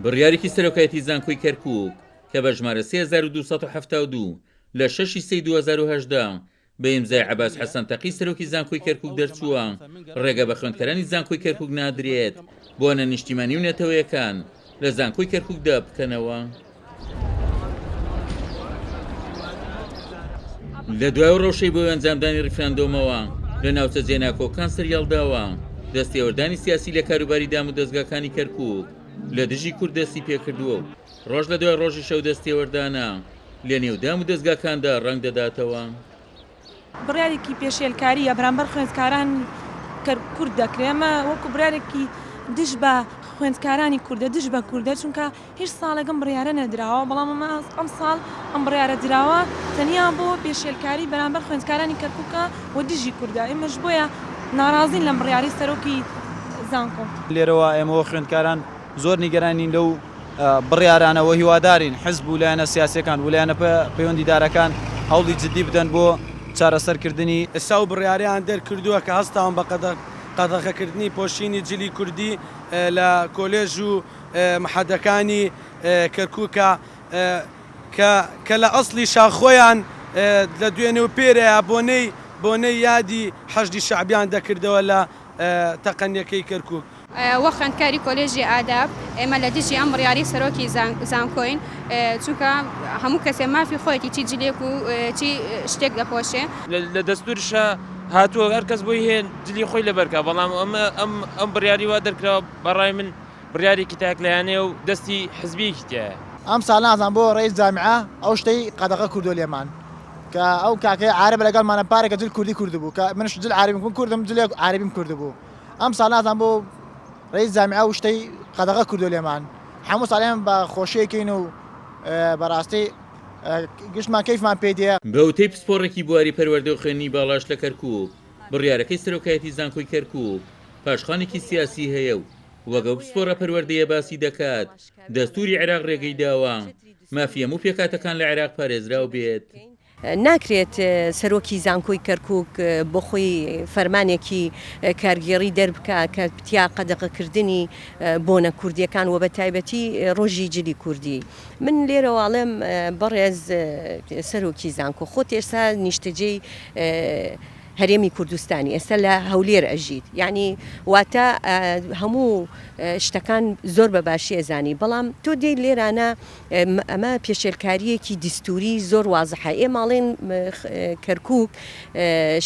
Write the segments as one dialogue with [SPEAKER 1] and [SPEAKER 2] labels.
[SPEAKER 1] بڕیارێکی سەرۆکایەتی زانکۆی کەرکووک کە بە ژمارە 3272 لە شەشی سێی 2018 بە ئیمزای عەباس حەسەن تەقی سەرۆکی زانکۆی کەرکوک دەرچووە، ڕێگە بە خوێندکارانی زانکۆی کەرکوک نادرێت بۆنە نیشتیمانی و نەتەوەیەکان لە زانکۆی کەرکوکدا بکەنەوە. لە دوای ئەو ڕەوشەی بۆ ئەنجامدانی ڕیفراندۆمەوە لە ناوچە جێناکۆکان سەریهەڵداوە، دەستێوەردانی سیاسی لە کاروباری دامودەزگاکانی کەرکوک لە دژی کورد دەستی پێکردووە و ڕۆژ لە دوای ڕۆژیش ئەو دەستێوەردانە لە نێو دام و دەزگاکاندا ڕەنگ دەداتەوە.
[SPEAKER 2] بڕیارێکی پێشێلکارییە بەرامبەر خوێندکاران کورد دەکرێت، ئەمە وەکو بڕیارێکی دژ بە خوێندکارانی کوردە، دژ بە کوردە، چونکە هیچ ساڵێک ئەم بڕیارە نەدراوە، بەڵام ئەمە ئەمساڵ ئەم بڕیارە دراوە تەنیا بۆ پێشێلکاری بەرامبەر خوێندکارانی کەرکوکە و دژی کوردە، ئێمەش بۆیە ناڕازین لەم بڕیارەی سەرۆکی زانکۆ.
[SPEAKER 3] لێرەوە ئێمە وەک خوێندکاران زۆر نیگەرانین لەو بڕیارانە و هیوادارین حزب و لایەنە سیاسیەکان و لایەنە پەیوەندیدارەکان هەوڵی جدی بدەن بۆ چارەسەرکردنی.
[SPEAKER 4] ئێستا ئەو بڕیارەیان دەرکردووە کە هەستاون بە قەدەغەکردنی پۆشینی جلی کوردی لە کۆلێژ و محەدەکانی کەرکوکا کە کە لە ئەسڵیشا خۆیان لە دوێنێ و پێرەیا بۆنەی بۆنەی یادی حەشدی شەعبیان دەکردەوە لە تەقەنیەکەی کەرکوک.
[SPEAKER 5] وەک خوێندکاری کۆلێژی ئاداب ئێمە لە دژی ئەم بڕیارەی سەرۆکی زانکۆین، چونکە هەموو کەسێ مافی خۆیەتی چی جلێک و چی شتێک دەپۆشێ.
[SPEAKER 6] لە دەستوریشا هاتووە هەر کەس بۆی هەیە جلی خۆی لەبەر کا، بەڵام ئەمە ئەم بڕیاری وا دەرکراوە بە ڕای من بڕیارێکی تاکلایەنەیە و دەستی حزبییەکی تیایە.
[SPEAKER 7] ئەمساڵ نازانم بۆ ڕەئیس جامیعە ئەو شتەی قەدەغە کردووە لێمان کە ئەو کاکەی عارەبە لەگەڵمانە پارێکە جل کوردی کردبوو کە منش جل عارەبیم من کوردم جلێک عارەبیم کردبوو ئەمساڵ نازانم بۆ ڕەئیس جامیعە ئەو شتەی قەدەغە کردووە لێمان هەموو ساڵ ئێمە بە خۆشیەکەین و بەڕاستی گشتمان کەیفمان پێ دێ.
[SPEAKER 1] بە وتەی پسپۆڕێکی بواری پەروەردە و خوێندنی باڵاش لە کەرکووک، بڕیارەکەی سەرۆکایەتی زانکۆی کەرکووک پاشخانێکی سیاسی هەیە و وەک ئەو پسپۆڕە پەروەردەیە باسی دەکات، دەستووری عێراق رێگەی داوە مافی هەموو پێکهاتەکان لە عێراق پارێزراو بێت.
[SPEAKER 8] ناکرێت سەرۆکی زانکۆی کەرکوک بۆخۆی فەرمانێکی کارگێڕی دەربکا کە تیا قەدەغەکردنی بۆنە کوردیەکان وە بەتایبەتی ڕۆژی جلی کوردی. من لێرەوە ئەڵێم بەڕێز سەرۆکی زانکۆ خۆت ئێستا نیشتەجێی هەرێمی کوردستانی ئێستا لە هەولێر ئەژیت یانی واتە هەموو شتەکان زۆر بە باشی ئەزانی بەڵام تۆ دێی لێرانە ئەمە پێشێلکارییەکی دستوری زۆر وازحە ئێمە ئەڵێن کەرکوک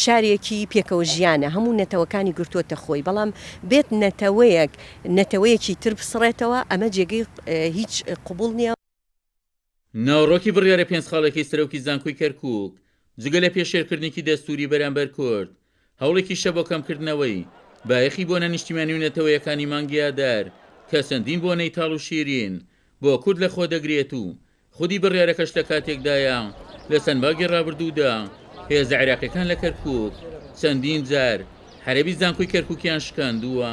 [SPEAKER 8] شارێکی پێکەوە ژیانە هەموو نەتەوەکانی گرتووەتە خۆی بەڵام بێت نەتەوەیەک نەتەوەیەکی تر بسڕێتەوە ئەمە جێگەی هیچ قبوڵ نییە.
[SPEAKER 1] ناوەڕۆکی بڕیارە پێنج خاڵەکەی سەرۆکی زانکۆی کەرکوک جگە لە پێشێلکردنێکی دەستوری بەرامبەر کورد، هەوڵێکیشە بۆ کەمکردنەوەی بایەخی بۆنە نیشتیمانی و نەتەوەیەکانی مانگی ئادار کە چەندین بۆنەی تاڵ و شیرین بۆ کورد لەخۆدەگرێت و خودی بڕیارەکەش لە کاتێکدایە لە چەند مانگی ڕابردوودا هێزە عێراقیەکان لە کەرکوک چەندین جار حەرەمی زانکۆی کەرکوکیان شکاندووە.